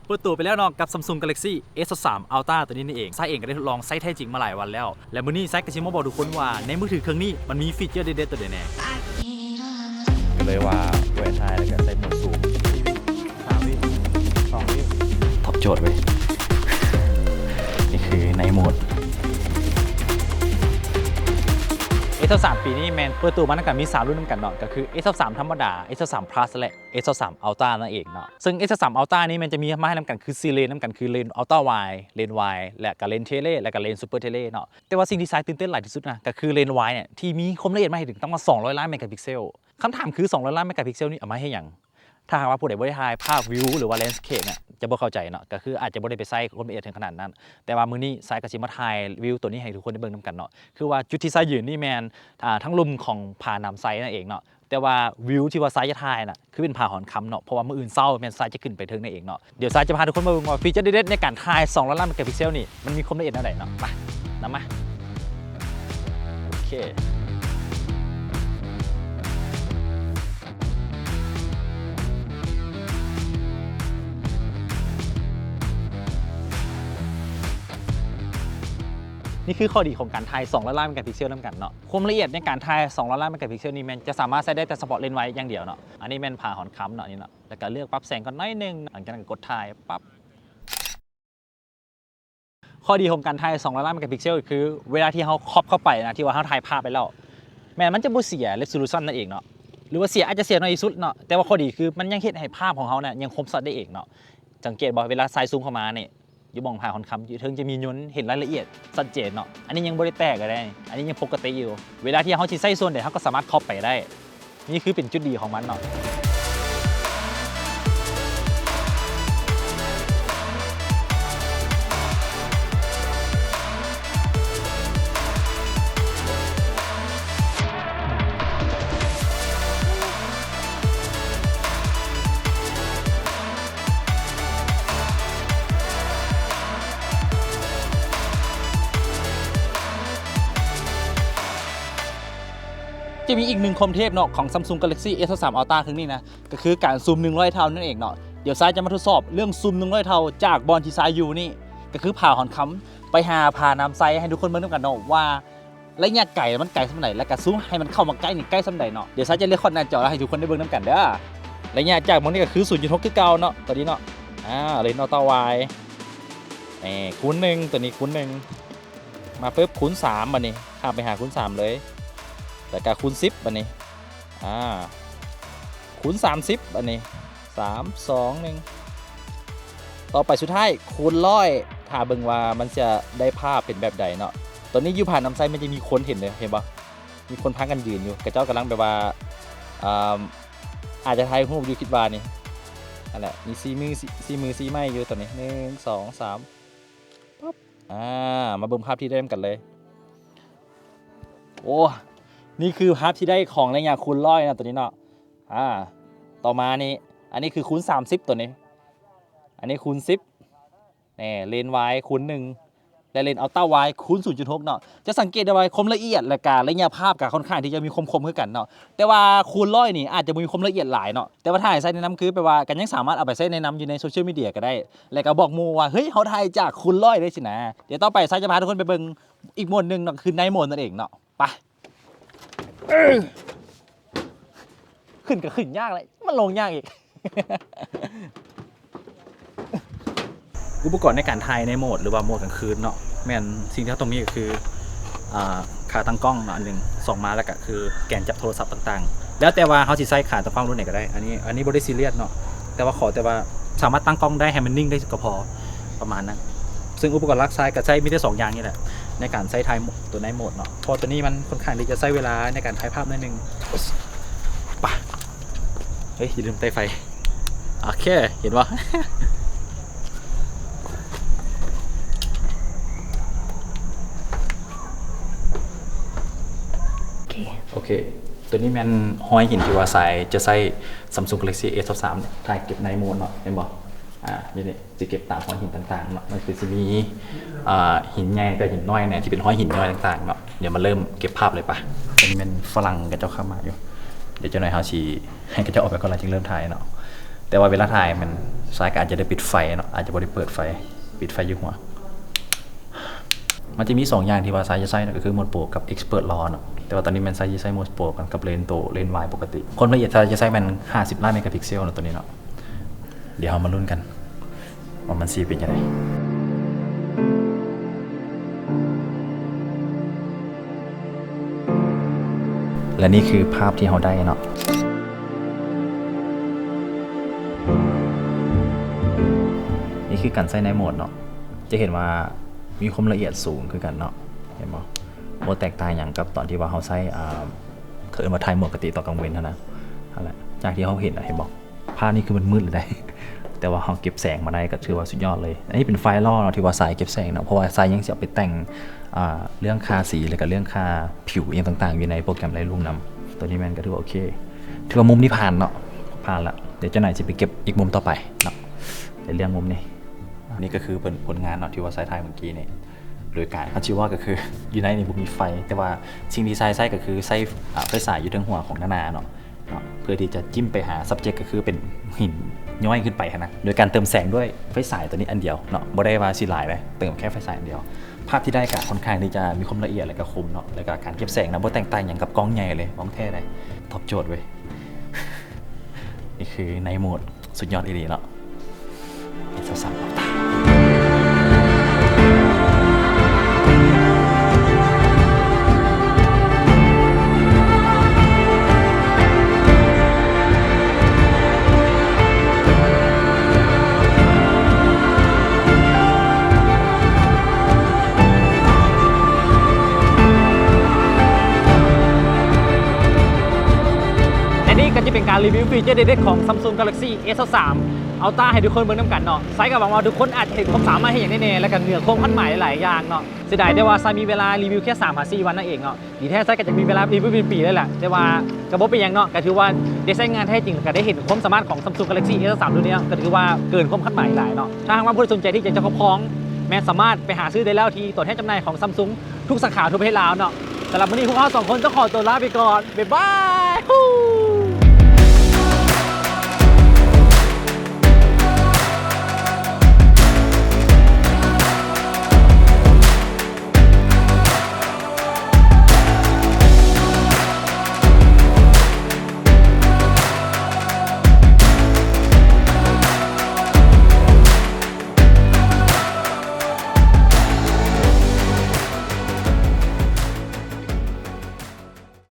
ເປີດໂຕໄປແລ້ວເນາະ ກັບ Samsung Galaxy S ຊາວສາມ Ultra ຕົວນີ້ນັ້ນເອງ. ຊາຍເອງກໍໄດ້ທົດລອງໃຊ້ແທ້ຈິງມາຫຼາຍວັນແລ້ວ ແລະ ມື້ນີ້ຊາຍກໍຊິມາບອກທຸກຄົນວ່າ ໃນມືຖືເຄື່ອງນີ້ມັນມີຟີເຈີເດັດໆຕົວໃດແດ່. ກໍເລີຍວ່າແຫວະຖ່າຍ ແລ້ວກໍໃສ່ໂໝດຊູມ. ສາມວິ ສອງວິ ຕອບໂຈດເວີຍ. ນີ້ຄື Night Mode. S ຊາວສາມປີນີ້ແມ່ນເປີດໂຕມານຳກັນມີສາມລຸ້ນນຳກັນເນາະ ກໍຄື S ຊາວສາມທຳມະດາ S ຊາວສາມ Plus ແລະ S ຊາວສາມ Ultra ນັ້ນເອງເນາະ. ເຊິ່ງ S ຊາວສາມ Ultra ນີ້ແມ່ນຈະມີມາໃຫ້ນຳກັນຄືສີ່ເລນນຳກັນ ຄືເລນ Ultra Wide ເລນ Wide ແລະກະເລນ Tele ແລະກະເລນ Super Tele ເນາະ. ແຕ່ວ່າສິ່ງທີ່ຊາຍຕື່ນເຕັ້ນຫຼາຍທີ່ສຸດນະ ກໍຄືເລນ Wide ນີ້ທີ່ມີຄວາມລະອຽດມາໃຫ້ເຖິງຕັ້ງວ່າສອງຮ້ອຍລ້ານ Megapixel. ຄຳຖາມຄື ສອງຮ້ອຍລ້ານ Megapixel ນີ້ເອົາມາເຮັດຫຍັງ? ຖ້າຫາກວ່າຜູ້ໃດບໍ່ໄດ້ຖ່າຍພາບວິວ ຫຼືວ່າ landscape ເນຍ ຈະບໍ່ເຂົ້າໃຈເນາະ ກໍຄືອາດຈະບໍ່ໄດ້ໄປໃຊ້ຄວາມລະອຽດເຖິງຂະໜາດນັ້ນ. ແຕ່ວ່າມື້ນີ້ຊາຍກໍຊິມາຖ່າຍວິວຕົວນີ້ໃຫ້ທຸກຄົນໄດ້ເບິ່ງນຳກັນເນາະ. ຄືວ່າຈຸດທີ່ຊາຍຢືນນີ້ແມ່ນ ອ່າ ທາງລຸ່ມຂອງຜາໜາມໄຊນັ້ນເອງເນາະ. ແຕ່ວ່າວິວທີ່ວ່າຊາຍຈະຖ່າຍນະ ຄືເປັນຜາຫອນຄຳເນາະ ເພາະວ່າມື້ອື່ນເຊົ້າແມ່ນຊາຍຈະຂຶ້ນໄປເທິງນັ້ນເອງເນາະ. ດຽວຊາຍຈະພາທຸກຄົນມາເບິ່ງວ່າຟີເຈີເດັດໆໃນການຖ່າຍສອງຮ້ອຍລ້ານ Megapixel ນີ້ ມັນມີຄວາມລະອຽດແນວໃດເນາະ. ໄປ ນຳມາ. ໂອເຄ ນີ້ຄືຂໍ້ດີຂອງການຖ່າຍສອງຮ້ອຍລ້ານ Megapixel ນຳກັນເນາະ. ຄວາມລະອຽດໃນການຖ່າຍສອງຮ້ອຍລ້ານ Megapixel ນີ້ແມ່ນຈະສາມາດໃຊ້ໄດ້ແຕ່ສະເພາະເລນ Wide ຢ່າງດຽວເນາະ. ອັນນີ້ແມ່ນຜາຫອນຄຳເນາະ ນີ້ເນາະ. ແລ້ວກໍເລືອກປັບແສງກ່ອນໜ້ອຍໜຶ່ງ ຫຼັງຈາກນັ້ນກໍກົດຖ່າຍປັບ. ຂໍ້ດີຂອງການຖ່າຍສອງຮ້ອຍລ້ານ Megapixel ຄືເວລາທີ່ເຮົາ crop ເຂົ້າໄປນະ ທີ່ວ່າເຮົາຖ່າຍພາບໄປແລ້ວ ແມ່ນມັນຈະບໍ່ເສຍ resolution ນັ້ນເອງເນາະ ຫຼືວ່າເສຍ ອາດຈະເສຍໜ້ອຍທີ່ສຸດເນາະ. ແຕ່ວ່າຂໍ້ດີຄືມັນຍັງເຮັດໃຫ້ພາບຂອງເຮົານະ ຍັງຄົມຊັດໄດ້ເອງເນາະ. ສັງເກດບໍ່ ເວລາຊາຍຊູມເຂົ້າມານີ້ ຢູ່ໝ່ອງຜາຫອນຄຳ ຢູ່ເທິງຈະມີຍົນ ເຫັນລາຍລະອຽດຊັດເຈນເນາະ. ອັນນີ້ຍັງບໍ່ໄດ້ແຕກເລີຍ ອັນນີ້ຍັງປົກກະຕິຢູ່. ເວລາທີ່ເຮົາຊິໃຊ້ສ່ວນໃດ ເຮົາກໍສາມາດ crop ໄປໄດ້. ນີ້ຄືເປັນຈຸດດີຂອງມັນເນາະ. ຈະມີອີກໜຶ່ງຄວາມເທບເນາະ ຂອງ Samsung Galaxy S ຊາວສາມ Ultra ເຄິ່ງນີ້ນະ ກໍຄືການຊູມໜຶ່ງຮ້ອຍເທົ່ານັ້ນເອງເນາະ. ດຽວຊາຍຈະມາທົດສອບເລື່ອງຊູມໜຶ່ງຮ້ອຍເທົ່າ ຈາກບ່ອນທີ່ຊາຍຢູ່ນີ້ ກໍຄືຜາຫອນຄຳ ໄປຫາຜາໜາມໄຊ ໃຫ້ທຸກຄົນເບິ່ງນຳກັນເນາະ ວ່າໄລຍະໄກມັນໄກສ່ຳໃດ ແລ້ວກໍຊູມໃຫ້ມັນເຂົ້າມາໃກ້ນີ້ໃກ້ສ່ຳໃດເນາະ. ດຽວຊາຍຈະເລືອກຄອດໜ້າຈໍ ແລ້ວໃຫ້ທຸກຄົນໄດ້ເບິ່ງນຳກັນເດີ. ໄລຍະຈາກໝ່ອງນີ້ກໍຄື ສູນຈຸດຫົກ ຄືເກົ່າເນາະ ຕົວນີ້ເນາະ. ອ່າ ເລນ Ultra Wide ນີ້ ຄູນໜຶ່ງ ຕົວນີ້ຄູນໜຶ່ງ ມາປຶບ ຄູນສາມ ບາດນີ້ ຂ້າມໄປຫາຄູນສາມເລີຍ ແລ້ວກະຄູນສິບ ບາດນີ້ ອ່າ ຄູນສາມສິບ ບາດນີ້ ສາມ ສອງ ໜຶ່ງ ຕໍ່ໄປສຸດທ້າຍ ຄູນຮ້ອຍ ຖ້າເບິ່ງວ່າມັນຈະໄດ້ພາບເປັນແບບໃດເນາະ. ຕອນນີ້ຢູ່ຜາໜາມໄຊມັນຈະມີຄົນເຫັນເດ້ ເຫັນບໍ່? ມີຄົນພາກັນຢືນຢູ່ ເຂົາເຈົ້າກຳລັງແບບວ່າ ອ່າ ອາດຈະຖ່າຍຮູບຢູ່ ຄິດວ່ານີ້ ນັ້ນແຫຼະ ມີຊີ້ມື ຊີ້ມືຊີ້ໄມ້ຢູ່ຕອນນີ້ ໜຶ່ງ ສອງ ສາມ ປັບ ອ່າ ມາເບິ່ງພາບທີ່ໄດ້ນຳກັນເລີຍ. ໂອ້ ນີ້ຄືພາບທີ່ໄດ້ຂອງໄລຍະຄູນຮ້ອຍເນາະ ຕົວນີ້ເນາະ. ອ່າ ຕໍ່ມານີ້ ອັນນີ້ຄືຄູນສາມສິບ ຕົວນີ້ ອັນນີ້ຄູນສິບ ແນ່ ເລນ Wide ຄູນໜຶ່ງ ແລະ ເລນ Ultra Wide ຄູນສູນຈຸດຫົກເນາະ. ຈະສັງເກດໄດ້ວ່າຄວາມລະອຽດ ແລະກະໄລຍະພາບກະຄ່ອນຂ້າງທີ່ຈະມີຄວາມຄົມຄືກັນເນາະ ແຕ່ວ່າຄູນຮ້ອຍນີ້ອາດຈະບໍ່ມີຄວາມລະອຽດຫຼາຍເນາະ. ແຕ່ວ່າຖ້າໃຫ້ຊາຍແນະນຳຄືແບບວ່າກໍຍັງສາມາດເອົາໄປໃຊ້ແນະນຳຢູ່ໃນໂຊຊຽວມີເດຍກໍໄດ້ ແລະກະບອກໝູ່ວ່າ ເຮີ້ຍ ເຮົາຖ່າຍຈາກຄູນຮ້ອຍເດ້ຊີ້ນະ. ດຽວຕໍ່ໄປຊາຍຈະພາທຸກຄົນໄປເບິ່ງອີກໂໝດໜຶ່ງເນາະ ຄື Night Mode ນັ້ນເອງເນາະ. ໄປ ຂຶ້ນກໍຂຶ້ນຍາກແຫຼະ ມັນລົງຍາກອີກ. ອຸປະກອນໃນການຖ່າຍໃນໂໝດ ຫຼືວ່າໂໝດກາງຄືນເນາະ ແມ່ນສິ່ງທີ່ເຮົາຕ້ອງມີກໍຄື ອ່າ ຂາຕັ້ງກ້ອງເນາະ ອັນໜຶ່ງ ສອງມາ ແລ້ວກໍຄືແກນຈັບໂທລະສັບຕ່າງໆ ແລ້ວແຕ່ວ່າເຮົາຊິໃຊ້ຂາຕັ້ງກ້ອງລຸ້ນໃດກໍໄດ້. ອັນນີ້ ອັນນີ້ບໍ່ໄດ້ຊີຣຽສເນາະ ແຕ່ວ່າຂໍແຕ່ວ່າສາມາດຕັ້ງກ້ອງໄດ້ ໃຫ້ມັນນິ່ງໄດ້ກໍພໍ ປະມານນັ້ນ. ເຊິ່ງອຸປະກອນຫຼັກຊາຍກໍໃຊ້ມີແຕ່ສອງຢ່າງນີ້ແຫຼະ ໃນການໃຊ້ຖ່າຍໂໝດ ຕົວ Night Mode ເນາະ ເພາະຕົວນີ້ມັນຄ່ອນຂ້າງທີ່ຈະໃຊ້ເວລາໃນການຖ່າຍພາບໜ້ອຍໜຶ່ງ. ປະ ເຮີ້ຍ ຢ່າລືມໄຕ້ໄຟ. ໂອເຄ ເຫັນບໍ່? ໂອເຄ ໂອເຄ ຕົວນີ້ແມ່ນຮອຍຫີນທີ່ວ່າຊາຍຈະໃຊ້ Samsung Galaxy S ຊາວສາມ ຖ່າຍເກັບ Night Mode ເນາະ ເຫັນບໍ່? ອ່າ ນີ້ ຊິເກັບຕາມຮອຍຫີນຕ່າງໆເນາະ ມັນຄືຊິມີ ອ່າ ຫີນໃຫຍ່ກັບຫີນນ້ອຍແນ່ ທີ່ເປັນຮອຍຫີນຍ້ອຍຕ່າງໆເນາະ. ດຽວມາເລີ່ມເກັບພາບເລີຍປະ. ອັນນີ້ແມ່ນຝຣັ່ງເຂົາເຈົ້າເຂົ້າມາຢູ່ ດຽວຈັກໜ້ອຍເຮົາຊິໃຫ້ເຂົາເຈົ້າອອກໄປກ່ອນ ແລ້ວຈຶ່ງເລີ່ມຖ່າຍເນາະ. ແຕ່ວ່າເວລາຖ່າຍແມ່ນຊາຍກໍອາດຈະໄດ້ປິດໄຟເນາະ ອາດຈະບໍ່ໄດ້ເປີດໄຟ ປິດໄຟຢູ່ຫົວ. ມັນຈະມີສອງຢ່າງທີ່ວ່າຊາຍຈະໃຊ້ເນາະ ກໍຄືໂໝດໂປຣກັບເອັກສະເປີດລໍເນາະ ແຕ່ວ່າຕອນນີ້ແມ່ນຊາຍຈະໃຊ້ໂໝດໂປຣກັນກັບເລນໂຕ ເລນວາຍປົກກະຕິ. ຄວາມລະອຽດຊາຍຈະໃຊ້ແມ່ນຫ້າສິບລ້ານເມກາພິກເຊວເນາະ ໂຕນີ້ເນາະ. ດຽວເຮົາມາລຸ້ນກັນວ່າມັນຊິເປັນຈັ່ງໃດ. ແລະ ນີ້ຄືພາບທີ່ເຮົາໄດ້ເນາະ. ນີ້ຄືການໃຊ້ໃນໂໝດເນາະ ຈະເຫັນວ່າມີຄວາມລະອຽດສູງຄືກັນເນາະ ເຫັນບໍ່? ບໍ່ແຕກຕ່າງຫຍັງກັບຕອນທີ່ວ່າເຮົາໃຊ້ ອ່າ ເຂົາເອີ້ນວ່າຖ່າຍໂໝດກະຕິຕອນກາງເວັນຫັ້ນນະ. ຫັ້ນແຫຼະ ຈາກທີ່ເຮົາເຫັນນະ ເຫັນບໍ່? ພາບນີ້ຄືມັນມືດເລີຍໃດ໋ ແຕ່ວ່າເຮົາເກັບແສງມາໄດ້ກໍຖືວ່າສຸດຍອດເລີຍ. ອັນນີ້ເປັນໄຟລໍເນາະ ທີ່ວ່າສາຍເກັບແສງເນາະ ເພາະວ່າສາຍຍັງຊິເອົາໄປແຕ່ງ ອ່າ ເລື່ອງຄ່າສີ ແລ້ວກໍເລື່ອງຄ່າຜິວອີ່ຫຍັງຕ່າງໆ ຢູ່ໃນໂປຣແກຣມໄລຣູມນຳ. ໂຕນີ້ແມ່ນກໍຖືວ່າໂອເຄ ຖືວ່າມຸມນີ້ຜ່ານເນາະ ຜ່ານລະ. ດຽວຈັກໜ່ອຍຊິໄປເກັບອີກມຸມຕໍ່ໄປເນາະ ໃນເລື່ອງມຸມນີ້. ນີ້ກໍຄືເພິ່ນ ຜົນງານເນາະ ທີ່ວ່າຊາຍຖ່າຍເມື່ອກີ້ນີ້. ໂດຍການ ຄັນຊິເວົ້າກໍຄື ຢູ່ໃນນີ້ບໍ່ມີໄຟ ແຕ່ວ່າສິ່ງທີ່ຊາຍໃຊ້ກໍຄືໃຊ້ ອ່າ ໄຟສາຍຢູ່ເທິງຫົວຂອງນານາເນາະ ເນາະ ເພື່ອທີ່ຈະຈິ້ມໄປຫາ subject ກໍຄືເປັນຫີນຍ້ອຍຂຶ້ນໄປຫັ້ນນະ ໂດຍການເຕີມແສງດ້ວຍໄຟສາຍໂຕນີ້ອັນດຽວເນາະ ບໍ່ໄດ້ວ່າຊິຫຼາຍເດ້ ເຕີມແຄ່ໄຟສາຍອັນດຽວ. ພາບທີ່ໄດ້ກໍຄ່ອນຂ້າງທີ່ຈະມີຄວາມລະອຽດ ແລ້ວກໍຄົມເນາະ ແລ້ວກໍການເກັບແສງນະ ບໍ່ແຕກຕ່າງຫຍັງກັບກ້ອງໃຫຍ່ເລີຍ ກ້ອງແທ້ເລີຍ ຕອບໂຈດເວີຍ. ນີ້ຄືໃນໂໝດ ສຸດຍອດອີ່ຫຼີເນາະ ເອັສ ຊາວສາມ ອັລຕາ. ແລະນີ້ກໍຈະເປັນການຣີວິວຟີເຈີເດັດໆຂອງ Samsung Galaxy ເອສ ຊາວສາມ ອັລຕາ ໃຫ້ທຸກຄົນເບິ່ງນຳກັນເນາະ. ຊາຍກໍຫວັງວ່າທຸກຄົນອາດຈະເຫັນຄວາມສາມາດເຮັດຫຍັງແນ່ໆ ແລ້ວກໍເໜືອຄວາມຄາດໝາຍຫຼາຍໆຢ່າງເນາະ. ເສຍດາຍແຕ່ວ່າຊາຍມີເວລາຣີວິວແຄ່ສາມຫາສີ່ວັນນັ້ນເອງເນາະ. ດີແທ້ຊາຍກໍຈະມີເວລາຣີວິວເປັນປີເລີຍແຫຼະ ແຕ່ວ່າກໍບໍ່ເປັນຫຍັງເນາະ. ກໍຖືວ່າໄດ້ໃຊ້ງານແທ້ຈິງ ແລ້ວກໍໄດ້ເຫັນຄວາມສາມາດຂອງ Samsung Galaxy ເອສ ຊາວສາມ ລຸ້ນນີ້ເນາະ ກໍຖືວ່າເກີນຄວາມຄາດໝາຍຫຼາຍເນາະ. ຖ້າຫາກວ່າຜູ້ໃດສົນໃຈທີ່ຈະເຈົ້າຂອງ ແມ່ນສາມາດໄປຫາຊື້ໄດ້ແລ້ວທີ່ຕົວແທນຈຳໜ່າຍຂອງ Samsung ທຸກສາຂາທົ່ວປະເທດລາວເນາະ. ສຳລັບມື້ນີ້ພວກເຮົາສອງຄົນຕ້ອງຂໍຕົວລາໄປກ່ອນ ບາຍບາຍ.